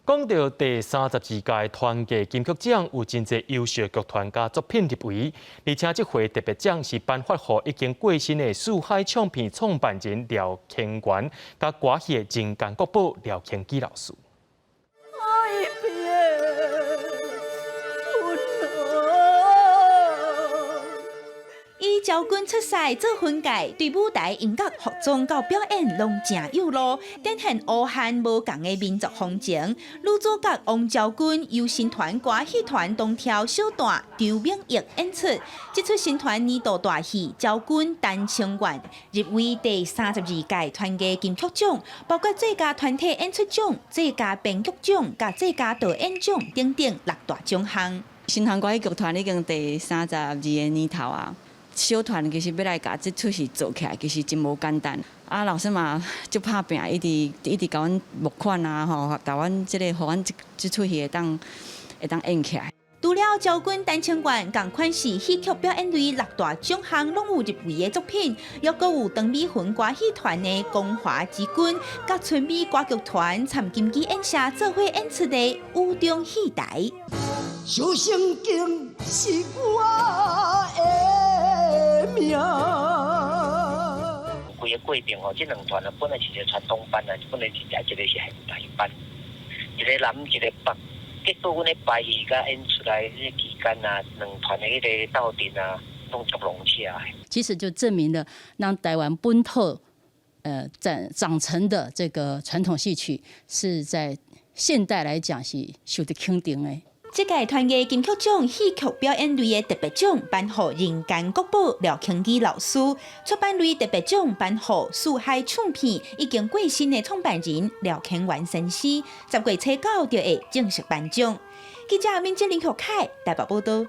講到第三十二屆團藝金曲獎，有真濟優秀劇團佮作品入圍，而且這回特別獎是頒發予已經過身的四海唱片創辦人廖乾元，佮歌戲的人間國寶廖慶基老師。愛變以招軍出賽做分界，對舞台音樂、服裝到表演攏誠有路，展現烏漢無仝的民族風情。女主角王昭君由新團歌戲團東挑小旦張明玉演出，這齣新團年度大戲《昭君丹青願》入圍第三十二屆團藝金曲獎，包括最佳團體演出獎、最佳編劇獎、佮最佳導演獎等等六大獎項。新團歌戲劇團已經第三十二個年頭啊。小團其實欲來共這齣戲做起來，其實真無簡單。啊，老師嘛足拍拚，一直一直共阮募款啊，吼，共阮這個，予阮這這齣戲會當演起來。除了昭君丹青願，仝款是戲曲表演類六大獎項攏有入圍的作品，猶閣有張美雲歌戲團的《光華之君》，佮春美歌劇團參金枝演社做伙演出的《雨中戲台》。小聖經是我的命。規个過程吼，這兩團啊，本來是一个傳統班啊，本來是一個是現代班，一個南一個北。結果阮咧排戲佮演出來彼個期間啊，兩團的彼个鬥陣啊，攏足融洽的。其實就證明了，讓台灣本土長成的這個傳統戲曲，是在現代來講是受到肯定的。這屆團藝金曲獎戲曲表演類的特別獎頒予人間國寶廖慶基老師，出版類特別獎頒予四海唱片已經過身的創辦人廖乾元先生。10月初九就會正式頒獎。記者閔哲林、何凱台北報道。